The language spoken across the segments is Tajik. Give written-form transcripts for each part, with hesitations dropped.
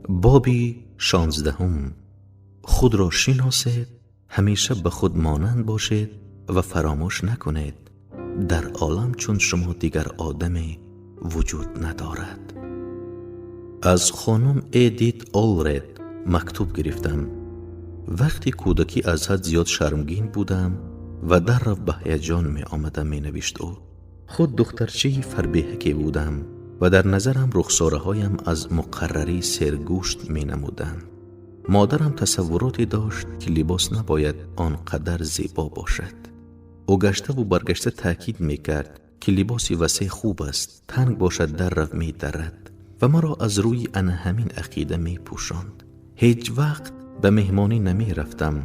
Боби 16. Худро шиносед, ҳамеша ба худ монанд бошед ва фаромӯш накунед, дар олам чун шумо дигар одаме вуҷуд надорад. Аз хонум Эдит Олред мактуб гирифтам. Вақти кӯдакӣ аз ҳад зиёд шармгин будам ва даррав ба ҳаяҷон меомадам, менавишт ӯ. Худ духтарчаи фарбеҳаке будам ва дар назарам рухсораҳоям аз муқаррарӣ сергӯшт менамуданд. Модарам тасаввуроте дошт, ки либос набояд он қадар зебо бошад. Ӯ гаштаву баргашта таъкид мекард, ки либоси васеъ хуб аст, танг бошад даррав медарад ва маро аз рӯи ана ҳамин ақида мепӯшонд. Ҳеҷ вақт ба меҳмонӣ намерафтам,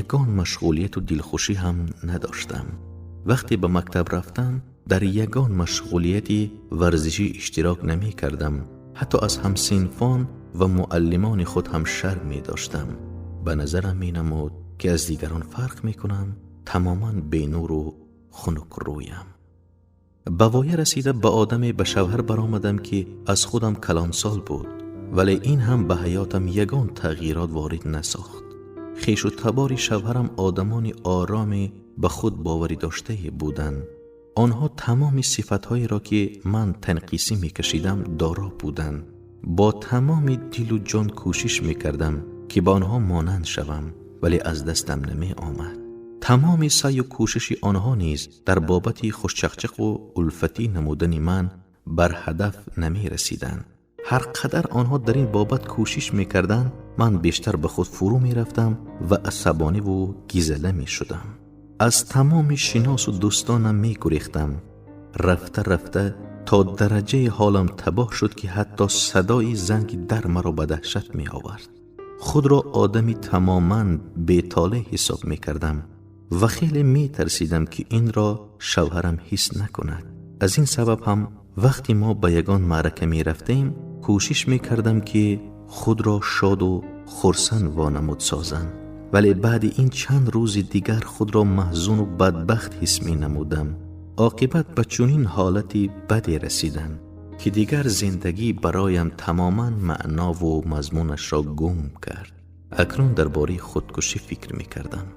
ягон машғулияту дилхушӣ ҳам надоштам. Вақте ба мактаб рафтам, дар ягон машғулияти варзишӣ иштирок намекардам, ҳатто аз ҳамсинфон ва муаллимони худ ҳам шарм медоштам. Ба назарам менамуд, ки аз дигарон фарқ мекунам, тамоман бенуру хунукрӯям. Ба воя расида ба одаме ба шавҳар баромадам, ки аз худам калонсол буд, вале ин ҳам ба ҳаётам ягон тағйирот ворид насохт. Хешу табори шавҳарам одамони ороме ба худ боварӣ доштае буданд. Онҳо тамоми сифатҳоеро, ки ман танқисӣ мекашидам, доро буданд. Бо тамоми дилу ҷон кӯшиш мекардам, ки ба онҳо монанд шавам, вале аз дастам намеомад. Тамоми саъю кӯшиши онҳо низ дар бобати хушчақчақу улфатӣ намудани ман бар ҳадаф намерасиданд. Ҳар қадар онҳо дар ин бобат кӯшиш мекарданд, ман бештар ба худ фурӯ мерафтам ва асабониву гизала мешудам. Аз тамоми шиносу дӯстонам мегурехтам. Рафта рафта то дараҷаи ҳолам табоҳ шуд, ки ҳатто садои занги дар маро ба даҳшат меовард. Худро одами тамоман бетолеъ ҳисоб мекардам ва хеле метарсидам, ки инро шавҳарам ҳис накунад. Аз ин сабаб ҳам вақте мо ба ягон маърака мерафтем, кӯшиш мекардам, ки худро шоду хурсанд вонамуд созам, вале баъди ин чанд рӯзи дигар худро маҳзуну бадбахт ҳис менамудам. Оқибат ба чунин ҳолати баде расидам, ки дигар зиндагӣ бароям тамоман маънову мазмунашро гум кард. Акнун дар бораи худкушӣ фикр мекардам.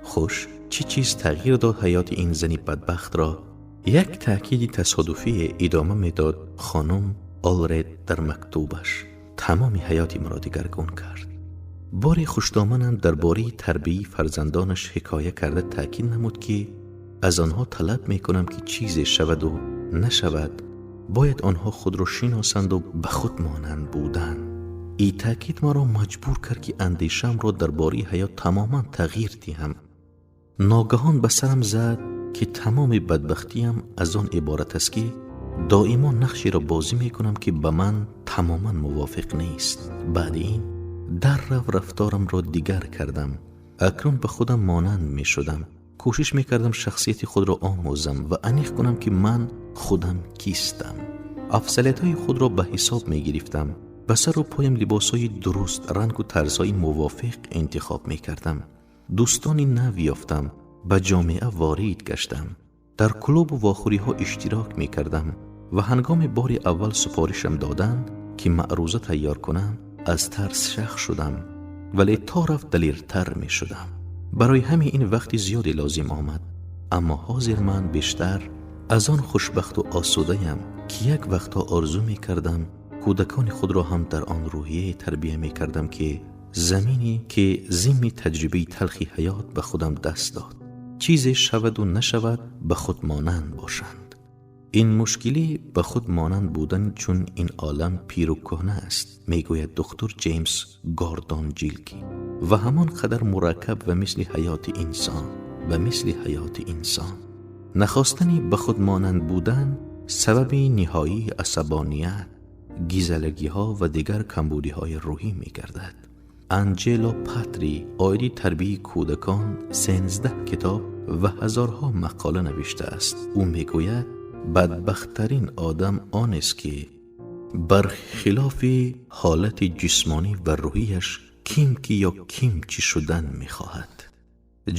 Хуш, чӣ чиз тағйир дод ҳаёти ин зани бадбахтро? Як таъкиди тасодуфие, идома медод хонум Олред дар мактубаш, тамоми ҳаёти маро дигаргун кард. Боре хушдоманам дар бораи тарбияи фарзандонаш ҳикоя карда таъкид намуд, ки аз онҳо талаб мекунам, ки чизе шаваду нашавад, бояд онҳо худро шиносанду ба худ монанд буданд. Ин таъкид маро маҷбур кард, ки андешаамро дар бораи ҳаёт тамоман тағйир диҳам. Ногаҳон ба сарам зад, ки тамоми бадбахтиям аз он иборат аст, ки доимо нақшеро бозӣ мекунам, ки ба ман тамоман мувофиқ нест. Баъди ин даррав рафторамро дигар кардам. Акнун ба худам монанд мешудам. Кӯшиш мекардам шахсияти худро омӯзам ва аниқ кунам, ки ман худам кистам. Афзалиятҳои худро ба ҳисоб мегирифтам. Ба сару поям либосҳои дуруст, рангу тарзҳои мувофиқ интихоб мекардам. Дӯстони нав ёфтам, ба ҷомеа ворид гаштам, дар клубу вохӯриҳо иштирок мекардам ва ҳангоми бори аввал супоришам доданд, ки маъруза тайёр кунам, аз тарс шах шудам, вале то рафт далиртар мешудам. Барои ҳамин ин вақти зиёде лозим омад, аммо ҳозир ман бештар аз он хушбахту осудаям, ки як вақтҳо орзу мекардам. Кӯдакони худро ҳам дар он рӯҳияе тарбия мекардам, ки замине ки зимни таҷрибаи талхи ҳаёт ба худам даст дод, чизе шаваду нашавад, ба худ монанд бошанд. Ин мушкилӣ ба худ монанд будан чун ин олам пиру кӯҳна аст, мегӯяд доктор Ҷеймс Гордон Ҷилки, ва ҳамон қадар мураккаб ва мисли ҳаёти инсон ва мисли ҳаёти инсон. Нахостани ба худ монанд будан сабаби ниҳоии асабоният, гизалагиҳо ва дигар камбудиҳои рӯҳӣ мегардад. Анҷело Патри оиди тарбияи кӯдакон 13 китоб ва ҳазорҳо мақола навиштааст. Ӯ мегӯяд, бадбахттарин одам он аст, ки бар хилофи ҳолати ҷисмонӣ ва рӯҳияш ким ки ё ким чӣ шудан мехоҳад.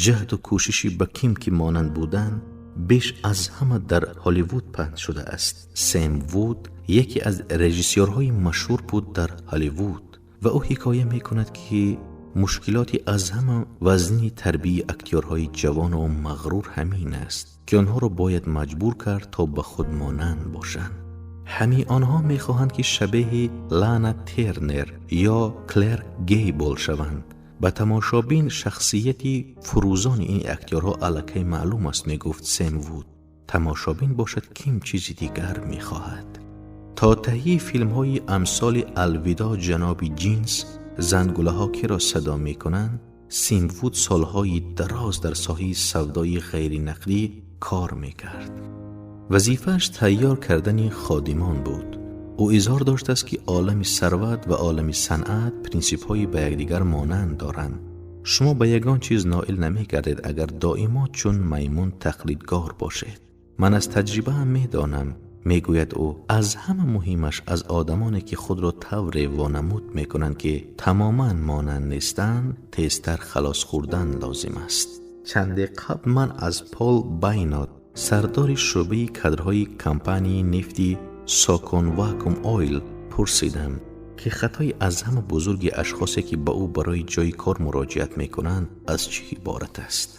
Ҷаҳду кӯшиши ба ким ки монанд будан беш аз ҳама дар Ҳолливуд паҳн шудааст. Сем Вуд яке аз режиссёрҳои машҳур буд дар Ҳолливуд. Ва ӯ ҳикоя мекунад, ки мушкилоти аз ҳама вазнини тарбияи актёрҳои ҷавону мағрур ҳамин аст, ки онҳоро бояд маҷбур кард то ба худ монанд бошанд. Ҳамаи онҳо мехоҳанд, ки шабеҳи Лана Тернер ё Клер Гейбл шаванд. Ба тамошобин шахсияти фурӯзони ин актёрҳо аллакай маълум аст, мегуфт Сэм Вуд. Тамошобин бошад, ким чизи дигар мехоҳад. То таҳияи филмҳои амсоли «Алвидо, ҷаноби Ҷинс», «Зангулаҳо киро садо мекунанд», Сим Вуд солҳои дароз дар соҳаи савдои ғайринақдӣ кор мекард. Вазифааш тайёр кардани ходимон буд. Ӯ изҳор доштааст, ки олами сарват ва олами санъат принсипҳои ба якдигар монанд доранд. Шумо ба ягон чиз ноил намегардед, агар доимо чун маймун тақлидгор бошед. Ман аз таҷрибаам медонам, мегӯяд ӯ, аз ҳама муҳимаш аз одамоне, ки худро тавре вонамуд мекунанд, ки тамоман монанд нестанд, тезтар халос хӯрдан лозим аст. Чанде қабл ман аз Пол Байнот, сардори шӯъбаи кадрҳои компанияи нефти Сокон Вакум Ойл, пурсидам, ки хатои аз ҳама бузурги ашхосе, ки ба ӯ барои ҷои кор муроҷиат мекунанд, аз чӣ иборат аст.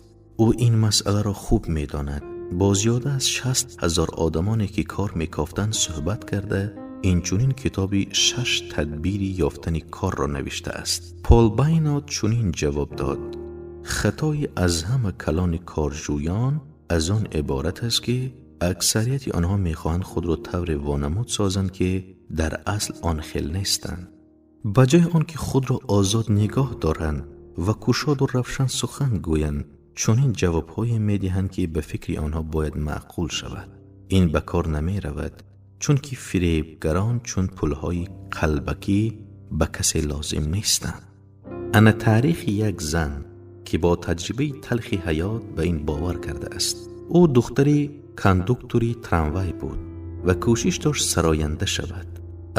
Ӯ ин масъаларо хуб медонад. Бо зиёда аз 60 000 одамоне, ки кор мекофтанд, суҳбат карда, инчунин китоби «Шаш тадбири ёфтани корро» навиштааст. Пол Байнот чунин ҷавоб дод: хатои аз ҳама калони корҷӯён аз он иборат аст, ки аксарияти онҳо мехоҳанд худро тавре вонамуд созанд, ки дар асл он хел нестанд. Ба ҷои он ки худро озод нигоҳ доранд ва кушоду равшан сухан гӯянд, чунин ҷавобҳое медиҳанд, ки ба фикри онҳо бояд маъқул шавад. Ин ба кор намеравад, чунки фиребгарон чун пулҳои қалбакӣ ба касе лозим нестанд. Ана таърихи як зан, ки бо таҷрибаи талхи ҳаёт ба ин бовар кардааст. Ӯ духтари кондуктори трамвай буд ва кӯшиш дошт сароянда шавад,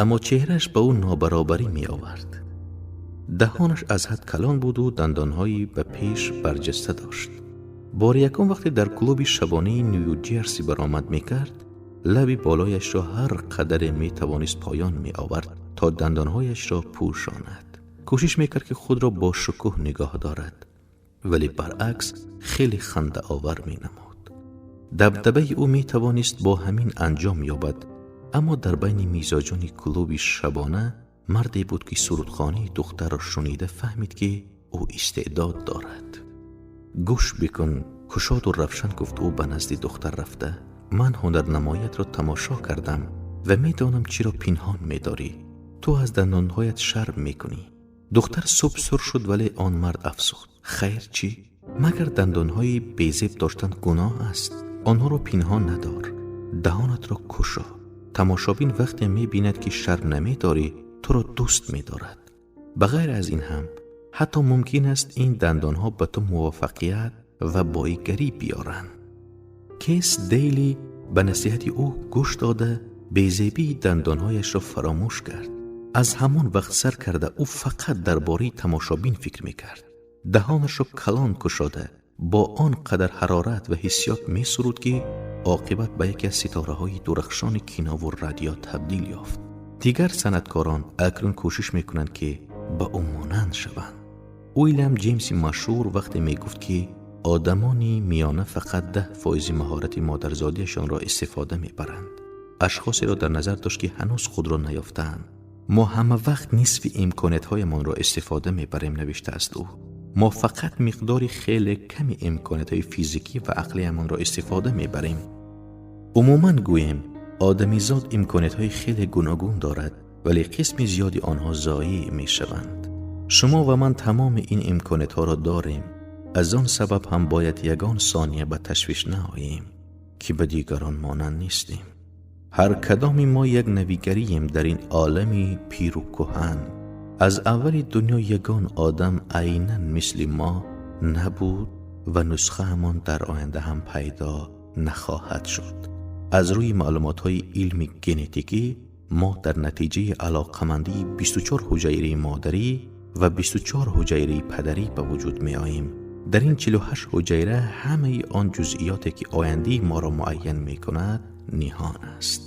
аммо чеҳрааш ба ӯ нобаробарӣ меовард. Даҳонаш аз ҳад калон буду дандонҳои ба пеш барҷаста дошт. Бори якум вақте дар клуби шабонаи Ню Ҷерси баромад мекард, лаби болояшро ҳар қадаре метавонист поён меовард, то дандонҳояшро пӯшонад. Кӯшиш мекард, ки худро бо шукӯҳ нигоҳ дорад, вале баръакс хеле хандаовар менамуд. Дабдабаи ӯ метавонист бо ҳамин анҷом ёбад, аммо дар байни мизоҷони клуби шабона марде буд, ки сурудхонии духтарро шунида фаҳмид, ки ӯ истеъдод дорад. «Гӯш бикун», кушоду равшан гуфт ӯ, ба назди духтар рафта, «ман ҳунарнамоятро тамошо кардам ва медонам, чиро пинҳон медорӣ. Ту аз дандонҳоят шарм мекунӣ». Духтар субсур шуд, вале он мард афзуд: «Хайр, чӣ? Магар дандонҳои безеб доштан гуноҳ аст? Онҳоро пинҳон надор, даҳонатро кушо. Тамошобин вақте мебинад, ки шарм намедорӣ, туро дӯст медорад. Ба ғайр аз ин ҳам, ҳатто мумкин аст ин дандонҳо ба ту муваффақият ва боигарӣ биёранд». Кес Дейли ба насиҳати ӯ гӯш дода, безебии дандонҳояшро фаромӯш кард. Аз ҳамон вақт сар карда, ӯ фақат дар бораи тамошобин фикр мекард. Даҳонашро калон кушода, бо он қадар ҳарорат ва ҳиссиёт месуруд, ки оқибат ба яке аз ситораҳои дурахшони кинову радио табдил ёфт. Дигар санъаткорон акнун кӯшиш мекунанд, ки ба ӯ монанд шаванд. Уилям Ҷеймси машҳур вақте мегуфт, ки одамони миёна фақат 10 фоизи маҳорати модарзодиашонро истифода мебаранд, ашхосеро дар назар дошт, ки ҳанӯз худро наёфтаанд. «Мо ҳама вақт нисфи имкониятҳоямонро истифода мебарем», навиштааст ӯ. «Мо фақат миқдори хеле ками имкониятҳои физикӣ ва ақлиямонро истифода мебарем». Умуман гӯем, одамизод имкониятҳои хеле гуногун дорад, вале қисми зиёди онҳо зоеъ мешаванд. Шумо ва ман тамоми ин имкониятҳоро дорем. Аз он сабаб ҳам бояд ягон сония ба ташвиш наоем, ки ба дигарон монанд нестем. Ҳар кадоми мо як навигарием дар ин олами пиру кӯҳан. Аз аввали дунё ягон одам айнан мисли мо набуд ва нусхаамон дар оянда ҳам пайдо нахоҳад шуд. Аз рӯи маълумотҳои илми генетикӣ, мо дар натиҷаи алоқамандии 24 ҳуҷайраи модарӣ ва 24 ҳуҷайраи падарӣ ба вуҷуд меоем. Дар ин 48 ҳуҷайра ҳамаи он ҷузъиёте, ки ояндаи моро муайян мекунад, ниҳон аст.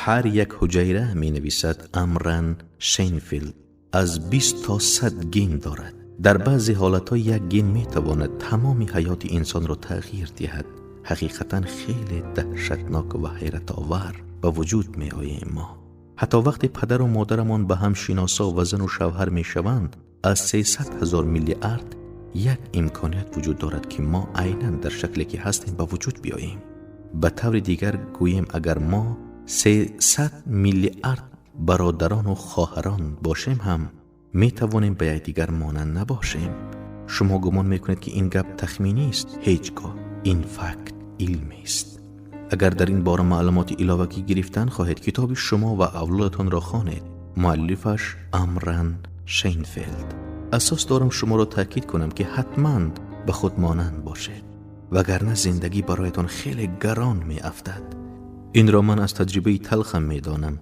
Ҳар як ҳуҷайра, менависад Амран Шейнфилд, аз 20 то 100 ген дорад. Дар баъзе ҳолатҳо як ген метавонад тамоми ҳаёти инсонро тағйир диҳад. Ҳақиқатан хеле даҳшатнок ва ҳайратовар ба вуҷуд меоем мо. Ҳатто вақте падару модарамон ба ҳам шиносо ва зану шавҳар мешаванд, аз 300 ҳазор миллиард як имконият вуҷуд дорад, ки мо айнан дар шакле ки ҳастем ба вуҷуд биёем. Ба таври дигар гӯем, агар мо 300 миллиард бародарону хоҳарон бошем ҳам метавонем ба якдигар монанд набошем. Шумо гумон мекунед, ки ин гап тахминист? Ҳеҷ гоҳ. Ин факт илмист. Агар дар ин бора маълумоти иловагӣ гирифтан хоҳед, китоби «Шумо ва авлодатонро» хонед. Муаллифаш Амран Шейнфелд. Асос дорам шуморо таъкид кунам, ки ҳатман ба худ монанд бошед, вагарна зиндагӣ бароятон хеле гарон меафтад. Инро ман аз таҷрибаи талхам медонам.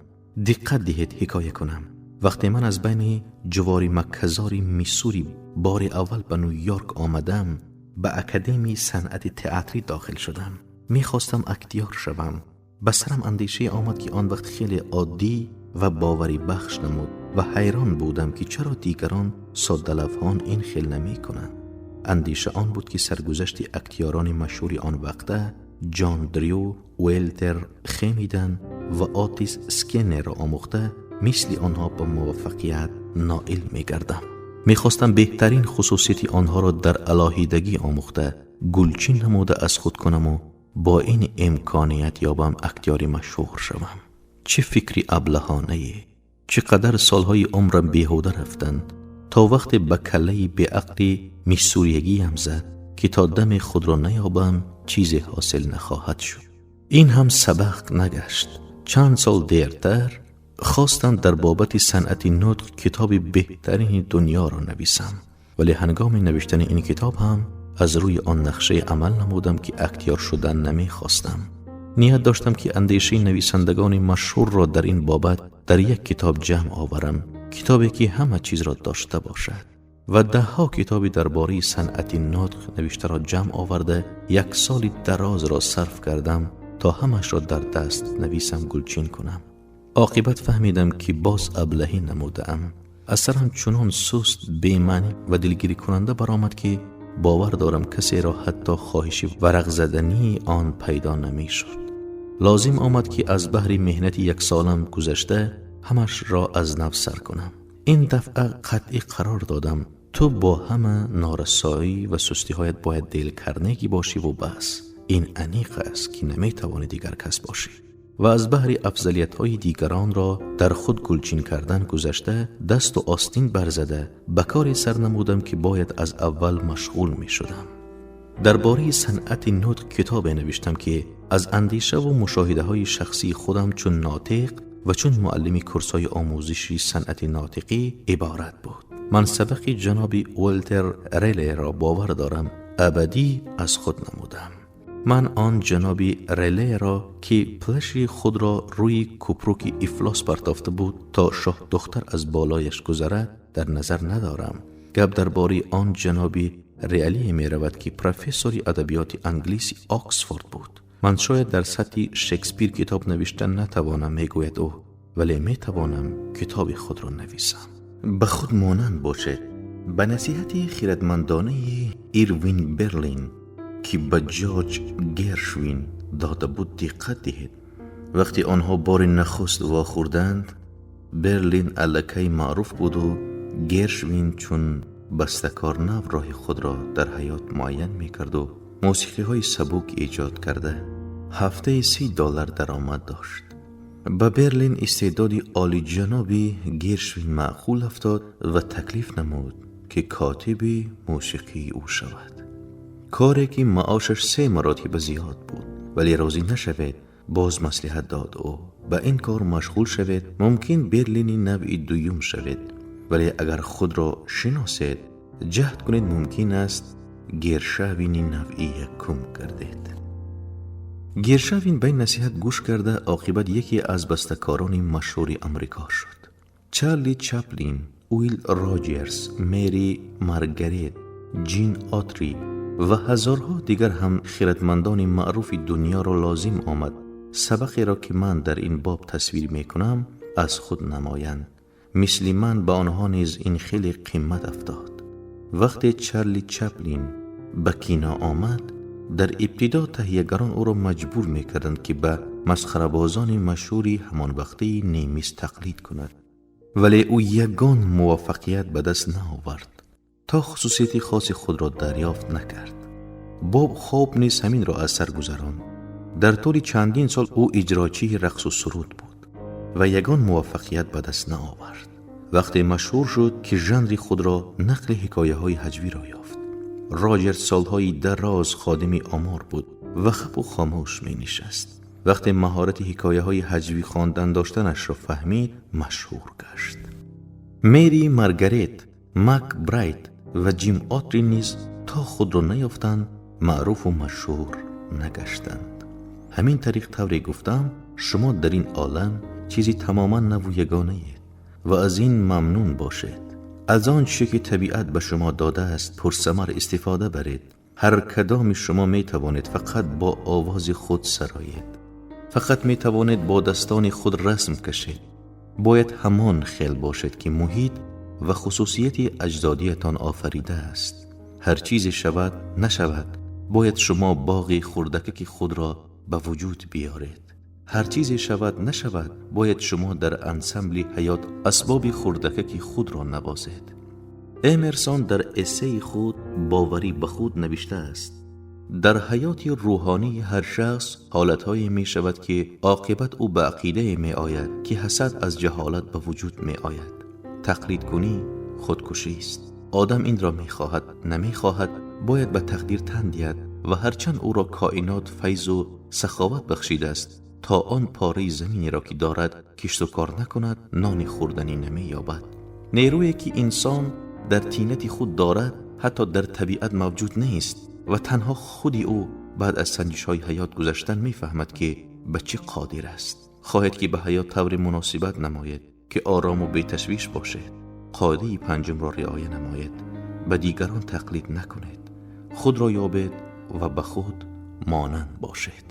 Диққат диҳед, ҳикоя кунам. Вақте ман аз байни ҷувори макказори Миссури бори аввал ба Ню-Йорк омадам, ба Академияи санъати театрӣ дохил шудам. Мехостам актёр шавам. Ба сарам андешае омад, ки он вақт хеле оддӣ ва боварибахш намуд ва ҳайрон будам, ки чаро дигарон соддалавҳон ин хел намекунанд. Андеша он буд, ки саргузашти актёрони машҳури он вақта Ҷон Дрю, Уэлтер Хемидан ва Отис Скиннерро омӯхта, мисли онҳо ба муваффақият ноил мегардам. Мехостам беҳтарин хусусияти онҳоро дар алоҳидагӣ омӯхта, гулчин намуда аз худ кунаму бо ин имконият ёбам актёри машҳур шавам. Чӣ фикри аблаҳонае! Чӣ қадар солҳои умрам беҳуда рафтанд, то вақте ба каллаи беақли миссуриягиам зад, ки то даме худро наёбам, чизе ҳосил нахоҳад шуд. Ин ҳам сабақ нагашт. Чанд сол дертар хостам дар бобати санъати нутқ китоби беҳтарини дунёро нависам, вале ҳангоми навиштани ин китоб ҳам аз рӯи он нақшаи амал намудам, ки актёр шудан намехостам. Ният доштам, ки андешаи нависандагони машҳурро дар ин бобат дар як китоб ҷамъ оварам, китобе ки ҳама чизро дошта бошад. Ва даҳҳо китоби дар бораи санъати нутқ навиштаро ҷамъ оварда, як соли дарозро сарф кардам, то ҳамашро дар даст нависам гулчин кунам. Оқибат фаҳмидам, ки боз аблаҳӣ намудаам. Асарам чунон суст, бемаънӣ ва дилгирикунанда баромад, ки бовар дорам, касеро ҳатто хоҳиши варақзадании он пайдо намешуд. Лозим омад, ки аз баҳри меҳнати яксолам гузашта ҳамашро аз нав сар кунам. Ин дафъа қатъӣ қарор додам: ту бо ҳама норасоӣ ва сустиҳоят бояд Дейл Карнеги бошиву бас. Ин аниқ аст, ки наметавонӣ дигар кас бошӣ. Ва аз баҳри афзалиятҳои дигаронро дар худ гулчин кардан гузашта, дасту остин барзада ба коре сар намудам, ки бояд аз аввал машғул мешудам. Дар бораи санъати нутқ китобе навиштам, ки аз андешаву мушоҳидаҳои шахсии худам чун нотиқ ва чун муаллими курсҳои омӯзиши санъати нотиқӣ иборат буд. Ман сабақи ҷаноби Уолтер Релеро, бовар дорам, абадӣ аз худ намудам. Ман он ҷаноби Релеро, ки плаши худро рӯи купруки ифлос партофта буд, то шоҳдухтар аз болояш гузарад, дар назар надорам. Гап дар бораи он ҷаноби Реалие меравад, ки профессори адабиёти англиси Оксфорд буд. Ман шояд дар сатҳи Шекспир китоб навишта натавонам, мегӯяд ӯ, вале метавонам китоби худро нависам. Ба худ монанд бошед. Ба насиҳати хиратмандонаи Ирвин Берлин, ки ба Ҷорҷ Гершвин дода буд, диққат диҳед. Вақте онҳо бори нахуст вохӯрданд, Берлин аллакай маъруф буду Гершвин чун бастакор нав роҳи худро дар ҳаёт муайян мекарду мусиқиҳои сабук эҷод карда, ҳафтаи 30 доллар даромад дошт. Ба Берлин истеъдоди олиҷаноби Гершвин маъқул афтод ва таклиф намуд, ки котиби мусиқии ӯ шавад, коре ки маошаш се маротиба зиёд буд. Вале розӣ нашавед, боз маслиҳат дод ӯ. Ба ин кор машғул шавед, мумкин Берлини навъи дуюм шавед, вале агар худро шиносед, ҷаҳд кунед, мумкин аст Гершавини навъи якум гардед. Гершавин ба ин насиҳат гӯш карда, оқибат яке аз бастакорони машҳури Амрико шуд. Чарли Чаплин, Уил Роҷерс, Мери Маргарет, Ҷин Отри ва ҳазорҳо дигар ҳам хиратмандони маъруфи дунёро лозим омад сабақеро, ки ман дар ин боб тасвир мекунам, аз худ намоянд. Мисли ман ба онҳо низ ин хеле қимат афтод. Вақте Чарли Чаплин ба кино омад, дар ибтидо таҳиягарон ӯро маҷбур мекарданд, ки ба масхарабозони машҳури ҳамонвақтии немис тақлид кунад, вале ӯ ягон муваффақият ба даст наовард, то хусусияти хоси худро дарёфт накард. Боб Хоуп низ ҳаминро аз сар гузаронд. Дар тӯли чандин сол ӯ иҷрочии рақсу суруд буд ва ягон муваффақият ба даст наовард. Вақте машҳур шуд, ки жанри худро нақли ҳикояҳои ҳаҷвиро ёфт. Роҷер солҳои дароз ходими омор буд ва хапу хомӯш менишаст. Вақте маҳорати ҳикояҳои ҳаҷвӣ хондан доштанашро фаҳмид, машҳур гашт. Мери Маргарет Мак Брайт ва Ҷим Отри низ то худро наёфтанд, маъруфу машҳур нагаштанд. Ҳамин тариқ, тавре гуфтам, шумо дар ин олам чизи тамоман наву ягонаед ва аз ин мамнун бошед. Аз он чизе ки табиат ба шумо додааст, пурсамар истифода баред. Ҳар кадоми шумо метавонед фақат бо овози худ сароед, фақат метавонед бо дастони худ расм кашед. Бояд ҳамон хел бошед, ки муҳит ва хусусияти аҷдодиятон офаридааст. Ҳар чизе шавад нашавад, бояд шумо боғи хурдакаки худро ба вуҷуд биёред. Ҳар чизе шавад нашавад, бояд шумо дар ансамбли ҳаёт асбоби хурдакаки худро навозед. Эмерсон дар эссеи худ «Боварӣ ба худ» навиштааст: дар ҳаёти рӯҳонии ҳар шахс ҳолатҳое мешавад, ки оқибат ӯ ба ақидае меояд, ки ҳасад аз ҷаҳолат ба вуҷуд меояд. Тақлидкунӣ худкушист. Одам инро мехоҳад, намехоҳад, бояд ба тақдир тан диҳад ва ҳарчанд ӯро коинот файзу саховат бахшидааст, то он пораи заминеро, ки дорад, кишту кор накунад, нони хӯрданӣ намеёбад. Нерӯе, ки инсон дар тинати худ дорад, ҳатто дар табиат мавҷуд нест ва танҳо худи ӯ баъд аз санҷишҳои ҳаёт гузаштан мефаҳмад, ки ба чӣ қодир аст. Хоҳед, ки ба ҳаёт тавре муносибат намоед, ки орому беташвиш бошед, қоидаи панҷумро риоя намоед. Ба дигарон тақлид накунед, худро ёбед ва ба худ монанд бошед.